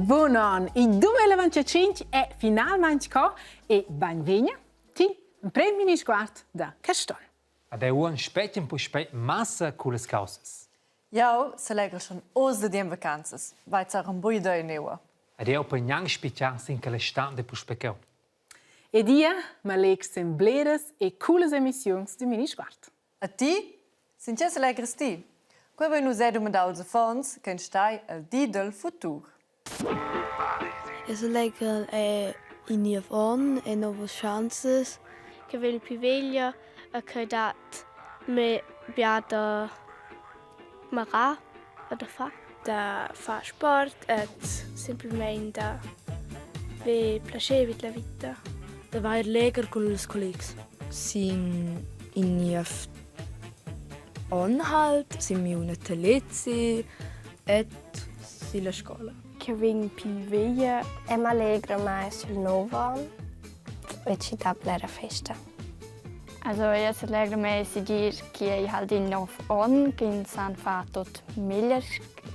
Bun on! Il 2025 è finalmaing co e bainvegna ti premi sguard da quest'on. Ad eu spettan puspei massa cullas caussas. Jau selegrel schon oz da dir en vacanzas. Vai zar un buida in eua. Ed eu poi gnanc spitgar sin che l'està de puspei cheu. Ed ia m'alleg sen bleras e coolas emissiuns di Minisguard. A ti? Sin tge selegras ti? Quei vein nus era dumandau als affons ch'ein stai el di del futur. Eu selegrel è in niev onn e novas schanzas. Che vegn pli veglia e che dat me bia da marar e da far. Da far sport et simplamaing da ver plascher vid la vita. Da vair leger cun ils collegs. Sin in niev onn halt, sin miu natalezi ed silla scola. Che vegn pli veglia. E m'allegra mai sul nov onn e ci dà blera festa. Also io s'allegra mei segir che ei halt in nov onn ch'ins han fa tot meglier,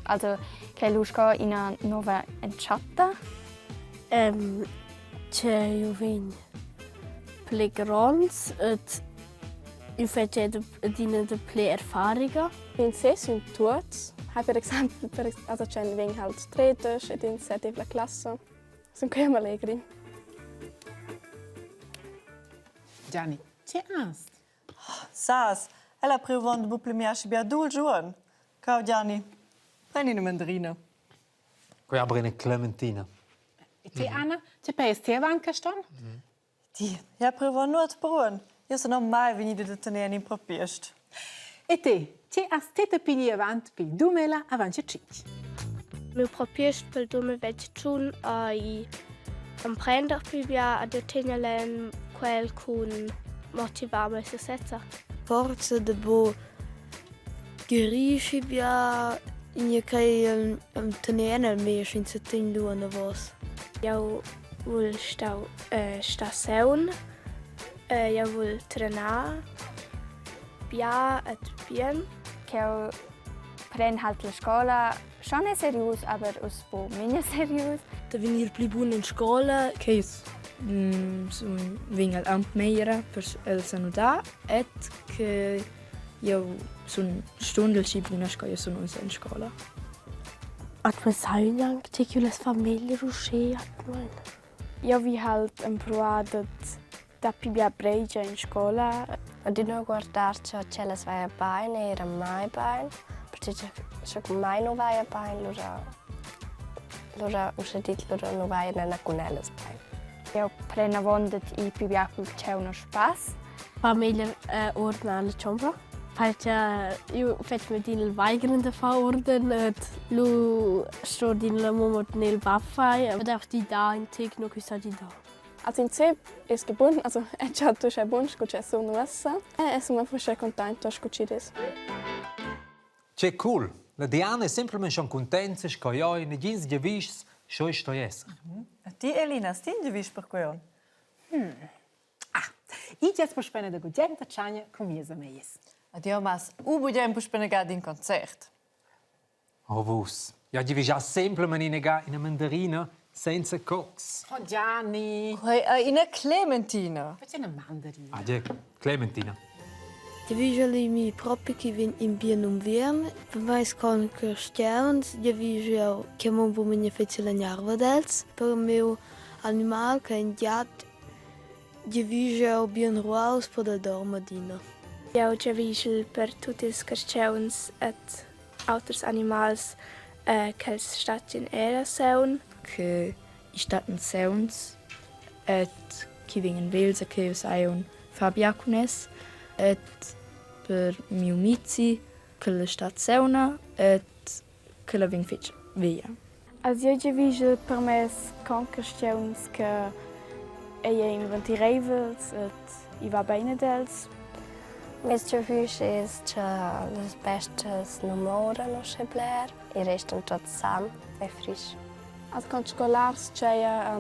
also che lu sco ina nova entschatta. Che jeu vegn pli gronds ed jeu fetsch adina dapli erfariga. In ses sun tuots. Hai per exempel per also tschel vegn halt tredisch ed in settivla classa. Sun quei m'allegri. Gianni, che hast? Sas, ella priu avon buc pli mia aschi bia dul giuven. Cau Gianni, prendi ina mandarina. Quei aber ina clementina. E ti, Anna, ti peis ti avant quest'on? Ti, ja priu avon nuot brun. Io sono mai vegnida da tener en in propiest. E te, ti has te te pigli avant pil dumela avant che tschintg. Miu propiest pel 2021 ei emprender pli bia ad ottener len quel cun motivar mei sesezza. Forza da bu Guerischi bia gnir quei am tener en el mez sch'ins setegn lu anavos. Jau vul stau star saun, jau vul trenar bia et bien. Ch'jeu pren halt la scola schon è serius, aber uss bu memia serius. Da vegnir pli bun en scola. Quei sun vegn el aunc meglier per el sanudar et che Jeu sun stundel schi buna sco jeu sun ussa en scola. At me sai gnanc tge che las famiglias uschea atmain. Jau vi halt empruar dad dapi bia breigia in scola. Adina guardar cha tschellas vaja bain e era mai bain, perche cha scha cun mai nu vaja bain, lura lura uschè dit lura nu vaja nena cun ellas bain. Jau pren avon dad ir pli bia cul tgau no spass. Fa meglier ordnar la chombra. Perche eu fetsch adina il weigern da far uorden ed lu sto adina la mumma tener il baffai ed auch di da in tec no chi sa di da. Also in se es que bun, also è già uschè bun scu ch'è sun uossa e sun einfach uschè contenta scu chi'd es. Che cool! La Diana è semplamein schon cuntenza sco jeu, negins giavischs, sco sto esser. A ti Elina, has ti in giavisch per quei onn? Ah, igl es puspè da gugent a tschagna cun mias ameias. Ed jeu mass u bugen puspei inaga d'in concert. Oh vus, ja giavischà semplamein inaga ina mandarina senza cocs. Oh Gianni! Quei ei ina clementina. Perché una mandarina? Ah, gie, clementina. Giavüschel mi propi chi vegn in bien unviern. Per meis concristiauns giavüsch eu che mon bu memia fetg la gnarva d'els. Per miu animal che è ün giat giavüsch eu bien ruaus per el dorma adina. Jau giavischel per tut ils carstgauns ed auters animals ch'els stattan era saun. Che i stattan sauns et chi vegnan vegls e che sajan far bia cun es et per miu mizi ch'el stat sauna et ch'ella vegn fetg veglia. Also jeu giavischel per mes concarstgauns che ei ein ventireivels ed i va bein ad els. Meis giavüsch es cha las bes-chas nu mouran uschè bler e restan tuots san e frisch. Also con scolars chaja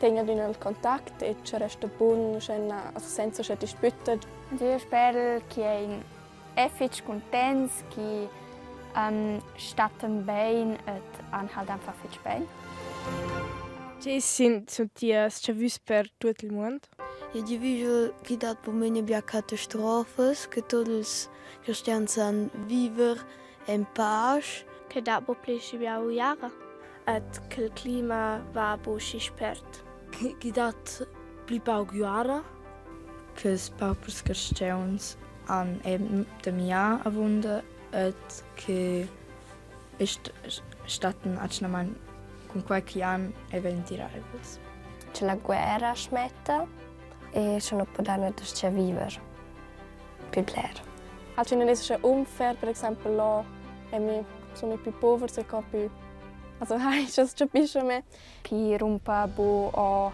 tegna adüna il contact e cha resta bun uschè also senza uschè dispütta. Jeu sperel che ein è fetg cuntents che stattan bein ed han halt einfach fetg bein. Tge sind sun tias chavüs per tuot il muond? Jeu giavischel ch'i dat buca bia catastrofas, che tut ils cristians san viver en pasch. Che dat buca pli schi bia uiara. Et che il clima va buc schi spert. Ch'i dat pli pauc uiara. Che paupers carstgauns han eben da miar avunda et che stattan atgnamain cun quai chi han e ventiraivels. Che la guerra smetta e sche non pudan da viver più bler. Halt wenn es unfair, per exempel là, e mi sono più povers e più Also, hai, das capisce me. Pi rumpa bu o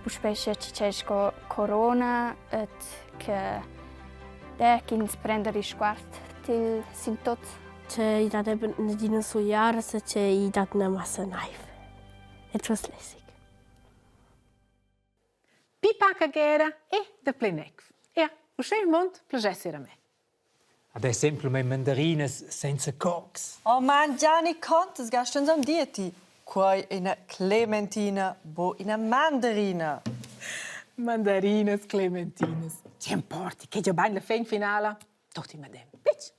puspei sche c'è sco corona et che der ch'ins prenda risguard til sin tot. Che i dat eben nagina suljaras e che i dat una massa naiv. Etwas lässig. Pipa caghera e da plenec. Ja, uschè il mond plaschess er a me. Ad è semplamain mandarinas senza cocs. Oh man, Gianni Contes gastens am dieti. Quai ina clementina, bo ina mandarina. Mandarinas, clementinas. Che importi, che già bain la fin finala. Tutti madem. Bitch.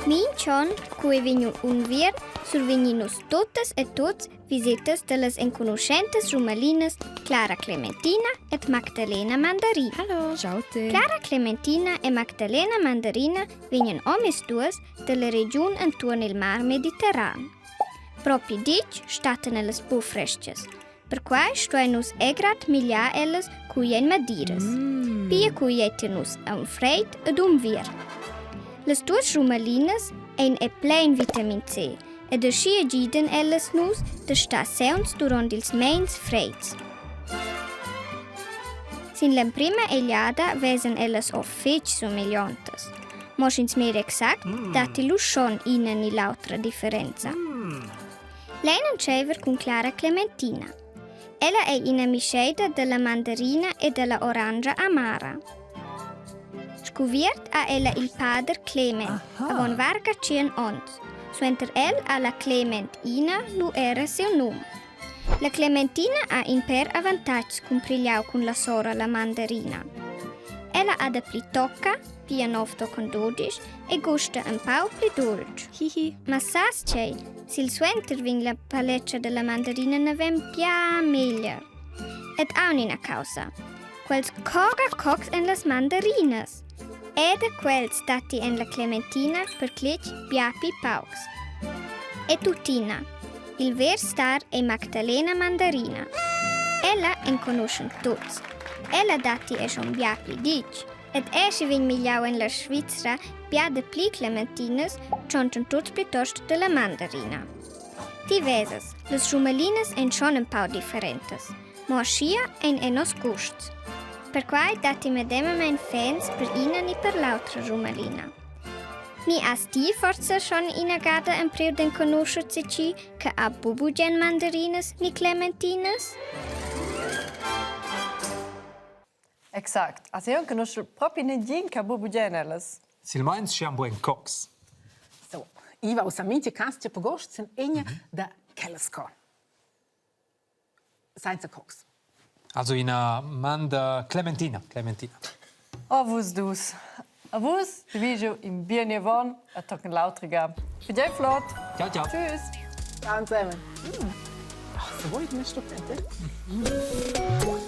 Minch'on cu ei vegn unviern survegnin nus tuttas e tuts visetas dallas enconuschentas rumalinas Clara Clementina ed Magdalena Mandarina. Hallo. Ciao te. Clara Clementina e Magdalena Mandarina vegnan omisduas dalla regiun entuorn il Mar Mediterran. Propi ditg stattan ellas buc frestgas. Perquai stuein nus egrat migliar ellas cui ein madiras. Mm. Pia cui ei tier nus aun freid ed unviern. Las duas rumalinas ein e plein vitamin C ed aschia gidan ellas nus da star sauns duront ils meins freids. Sin l'emprima egliada vesan ellas o fetg sumegliontas. Mo sch'ins mira exact, mm. datti lu schon ina ni l'autra differenza. Mm. Lein entscheiver cun Clara Clementina. Ella ei ina mischeida dalla mandarina e dalla orangia amara. Scuviert ha ella il pader Clement avon varga tschien onns. Suenter el ha la Clement Ina lu era siu num. La Clementina ha in per avantatgs cumprigliau cun la sora la mandarina. Ella ha dapli tocca, pia nov tochen dudisch, e gusta empau pli dultsch. Hihi. Ma sas tgei? Silsuenter vegn la paletscha dalla mandarina naven bia meglier. Ed aunc ina caussa. Quels coga cocs en las mandarinas. E da quels datti en la Clementina per cletg bia pli paucs. E tuttina, il ver star ei Magdalena Mandarina. Ella enconuschan tuts. Ella datti è schon bia pli ditg. Ed er sche vegn migliau en la Svizra bia dapli clementinas, tschontschan tuts plitost dalla mandarina. Ti vesas, las schumalinas ein schon empau differentas, mo aschia ein er nos gusts. Perquai datti medemamein fans per ina ni per l'autra schumalina. Ni has ti forsa schon ina gada empriu d'enconuscher tgi che ha buc bugen mandarinas ni clementinas? Exact. Also eu conosco propi negin che ha buc bugen ellas. Silmeins schi han bugen cocs. So, Iva, ussa mincha cas che pogost sen egna da quellas co. Senza cocs. Also ina manda Clementina, Clementina. A vus dus. A vus ti vigiu in bien Yvonne e tochen l'autra ga. Fidei flot. Ciao ciao. Tschüss. Ciao zusammen. Mm. Ach, so vuoi mi stupend, eh?